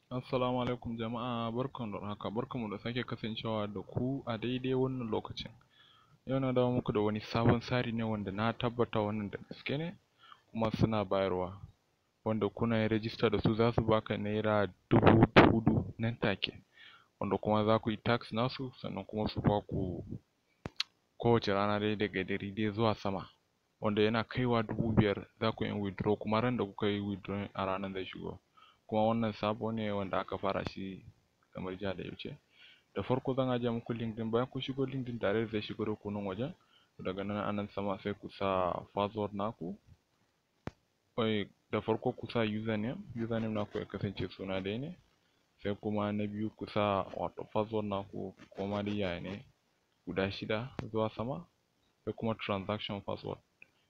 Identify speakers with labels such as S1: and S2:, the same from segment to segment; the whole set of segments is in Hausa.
S1: Assalamu alaikum jama'a, barkanmu da warhaka, barkanmu da sake kasancewa da ku a daidai wannan lokacin. Yau na dawo muku da wani sabon tsari ne wanda na tabbata wannan da gaske ne kuma suna bayarwa, wanda kuna yin rajista da su za su baka ₦4,000 nan take, wanda kuma za ku yi task nasu, sannan kuma su baku kowace rana dai daga 100 dai zuwa sama, wanda yana kaiwa 5,000 za ku yi withdraw, kuma ran da kuka yi withdrawing a ranar zai shigo. Kuma wannan sabo ne wanda aka fara shi kamar jiya da ya wuce. Da farko zan ajiye muku link ɗin, bayan kun shigo link ɗin direct zai shigo da ku nan wajen. Daga nan a nan sama sai ku sa password naku. Oi, da farko ku sa username, username naku ya kasance suna ɗaya ne. Sai kuma na biyu ku sa wato password naku, ko ma dai yaya ne, guda shida zuwa sama. Sai kuma transaction password.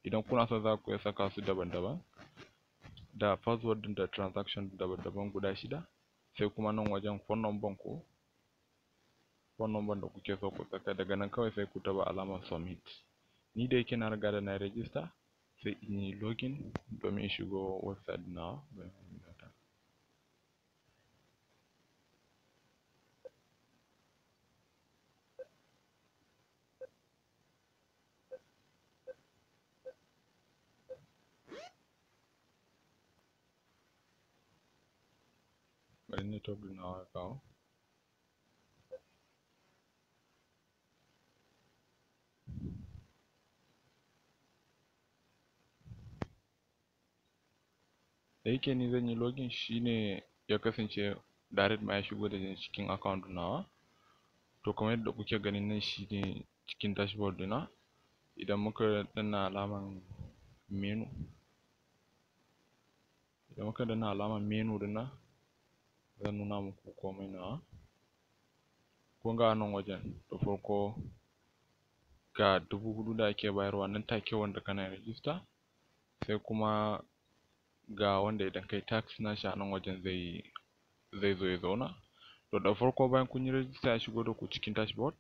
S1: Idan kuna so za ku iya saka su daban-daban, da password ɗin da transaction daban-daban guda shida. Sai kuma nan wajen phone number ku, phone number da kuke so ku saka. Daga nan kawai sai ku taɓa alamar submit. Ni da yake na riga da na register, sai in yi login domin in shigo website nawa. Bari network ɗin nawa ya kawo. Da yake ni zan yi login, shine ya kasance direct ma ya shigo da ni cikin account nawa. To kamar yadda kuke gani, nan shine cikin dashboard ɗina. Idan muka danna alaman menu, idan muka danna alaman menu ɗin nan, zan nuna muku komai nawa. Kun ga nan wajen da farko ga 4,000 da ake bayarwa nan take wanda kana register. Sai kuma ga wanda idan kai task nashi a nan wajen zai zo ya zauna. To da farko, bayan kun yi register ya shigo da ku cikin dashboard,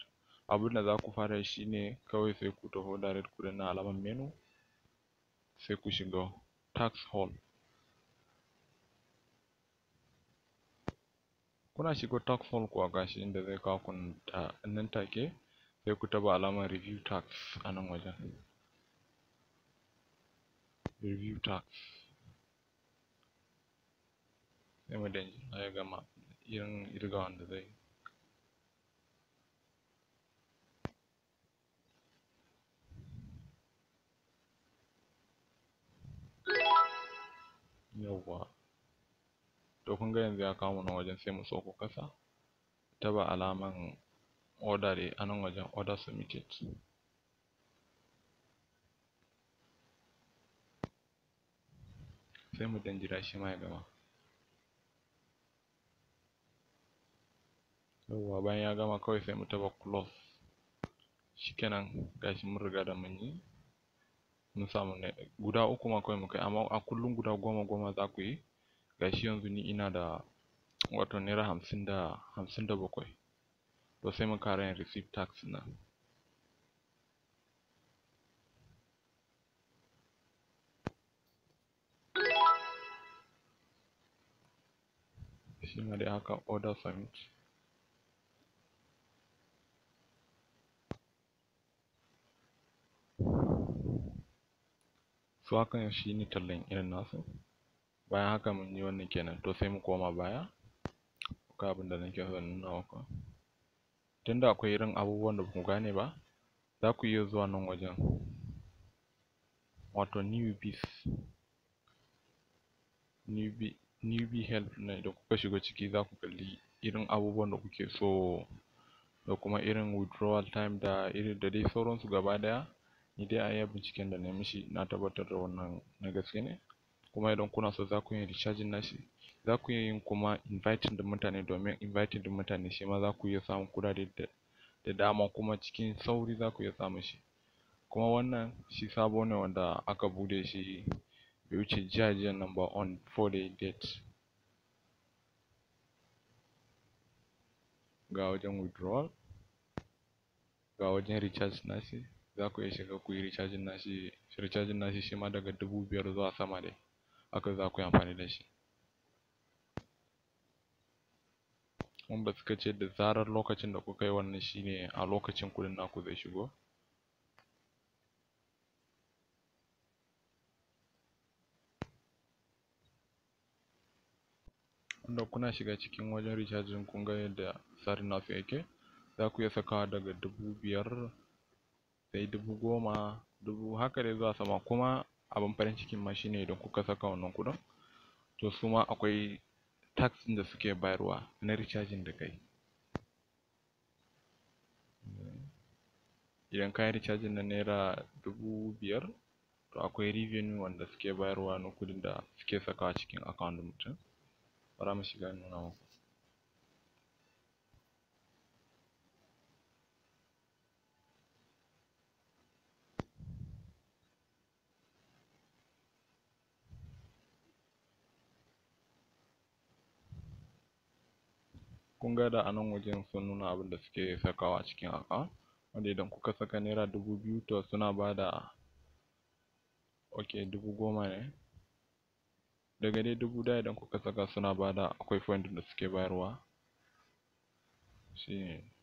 S1: abin da za ku fara yi shine kawai sai ku taho direct ku danna alamar menu, sai ku shiga task hall. Kuna shiga task hall kuwa, gashi inda zai kawo ku nan take. Sai ku taɓa alamar review task a nan wajen, review task. Sai mu ɗan jira ya gama irin ƙirgawan da zai yi. Yawwa, to kun ga yanzu ya kawo mu nan wajen. Sai mu sauko ƙasa, taɓa alaman order dai a nan wajen, order submitted. Sai mu ɗan jira shi ma ya gama. Yawwa, bayan ya gama kawai sai mu taɓa close. Shikenan, gashi mun riga da mun yi, mun samu ne guda uku ma kawai muka yi, amma a kullum guda goma goma za ku yi. Gashi yanzu ni ina da wato naira hamsin da 57. To sai mu ƙara yin receive task nan. Shi ma dai haka, order submit. So hakan shi ne tallan irin nasu. Bayan haka mun yi wannan kenan. To sai mu koma baya. Akwai abin da nake so in nuna muku. Tunda akwai irin abubuwan da baku gane ba, za ku iya zuwa nan wajen, wato newbies, newbie help nan. Idan kuka shiga ciki za ku kalli irin abubuwan da kuke so da kuma irin withdrawal time da irin da dai sauransu gaba ɗaya. Ni dai a iya binciken da na mishi, na tabbatar da wannan na gaske ne. Kuma idan kuna so za ku iya recharging nashi, za ku iya yin kuma inviting ɗin mutane, domin inviting ɗin mutane shi ma za ku iya samun kuɗaɗe da dama, kuma cikin sauri za ku iya samun shi. Kuma wannan shi sabo ne wanda aka buɗe shi bai wuce jiya jiyan nan ba, on 4 day date. Ga wajen withdrawal, ga wajen recharge nashi, za ku iya shiga ku yi recharging nashi. Recharging nashi shi ma daga 5,000 zuwa sama dai haka za ku yi amfani da shi. Wanda suka ce da zarar lokacin da kuka yi wannan shine a lokacin kuɗin naku zai shigo. Wanda kuna shiga cikin wajen recharging kun ga yadda tsarin nasu yake. Za ku iya sakawa daga 5,000 sai 10,000, 10,000 haka dai zuwa sama. Kuma abin farin cikin ma shine idan kuka saka wannan kuɗin, to su ma akwai tax ɗin da suke bayarwa na recharging da kai. Idan ka yi recharging na naira 5,000, to akwai revenue wanda suke bayarwa na kuɗin da suke sakawa cikin account ɗin mutum. Bara mu shiga in nuna muku. Kun ga da a nan wajen sun nuna abin da suke sakawa cikin account, wanda idan kuka saka naira 2,000, to suna bada, okay, 10,000 ne. Daga dai 1,000 idan kuka saka, suna bada, akwai point da suke bayarwa. Shine.